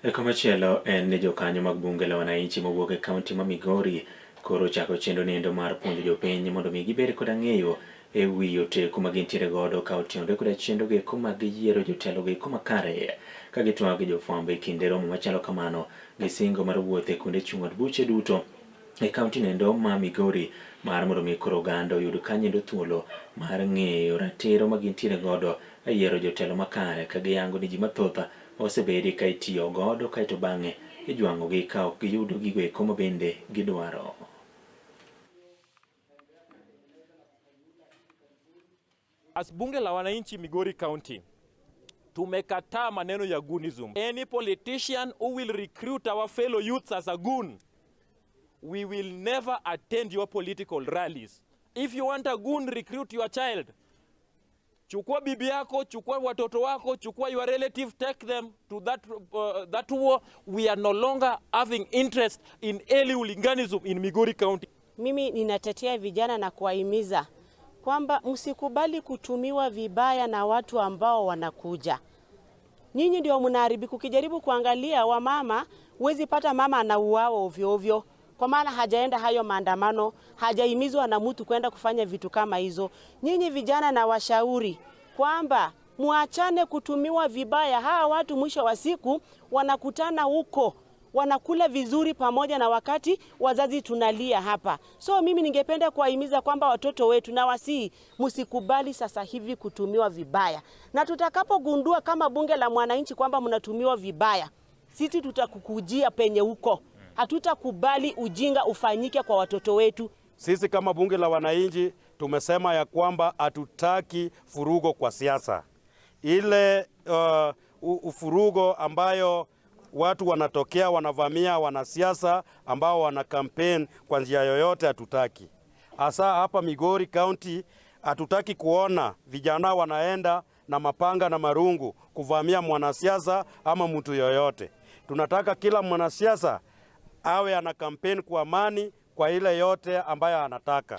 E komachielo en ni jokanyo mag bunge la wananchi mowuok e kaunti ma Migori koro ochako chenro nendo mar puonjo jopiny mondo mi gibed koda ng'eyo e wi oteku ma gintiere godo ka otenore koda chenro goeko mag yiero jotelo goeko makare. Ka gitwak gi jofwambo e kinde romo machalo kamano, gisingo mar wuotho e kuonde chung' od buche duto e kaunti nendo ma Migori mar mondo mi koro oganda oyud kanyendo thuolo mar ng'eyo ratiro ma gintiere godo e yiero jotelo makare ka giyango ni ji mathoth osebedi ka itiyo godo kaeto bang'e ijwang'ogi ka ok giyudo gigo eko ma bende gidwaro. As bunge la wananchi Migori County tumekataa maneno ya goonism. Any politician who will recruit our fellow youths as a goon, we will never attend your political rallies. If you want a goon, recruit your child. Chukua bibi yako, chukua watoto wako, chukua your relative, take them to that war. We are no longer having interest in any hooliganism in Migori County. Mimi ninatetea vijana na kuwahimiza kwamba msikubali kutumiwa vibaya na watu ambao wanakuja. Nyinyi ndio mnaharibika. Ukijaribu kuangalia wamama, huwezi pata mama anauawa ovyo ovyo, kwa maana hajaenda hayo maandamano, hajahimizwa na mtu kwenda kufanya vitu kama hizo. Nyinyi vijana na washauri kwamba muachane kutumiwa vibaya. Hawa watu mwisho wa siku wanakutana huko wanakula vizuri pamoja na wakati wazazi tunalia hapa. So mimi ningependa kuwahimiza kwamba watoto wetu na wasii, msikubali sasa hivi kutumiwa vibaya, na tutakapogundua kama bunge la mwananchi kwamba mnatumiwa vibaya, sisi tutakukujia penye huko. Hatutakubali ujinga ufanyike kwa watoto wetu. Sisi kama bunge la wananchi tumesema ya kwamba hatutaki furugo kwa siasa. Ile ufurugo ambayo watu wanatokea wanavamia wanasiasa ambao wana campaign kwa njia yoyote hatutaki. Hasa hapa Migori County hatutaki kuona vijana wanaenda na mapanga na marungu kuvamia mwanasiasa ama mtu yoyote. Tunataka kila mwanasiasa awe ana campaign kwa amani kwa ile yote ambayo anataka.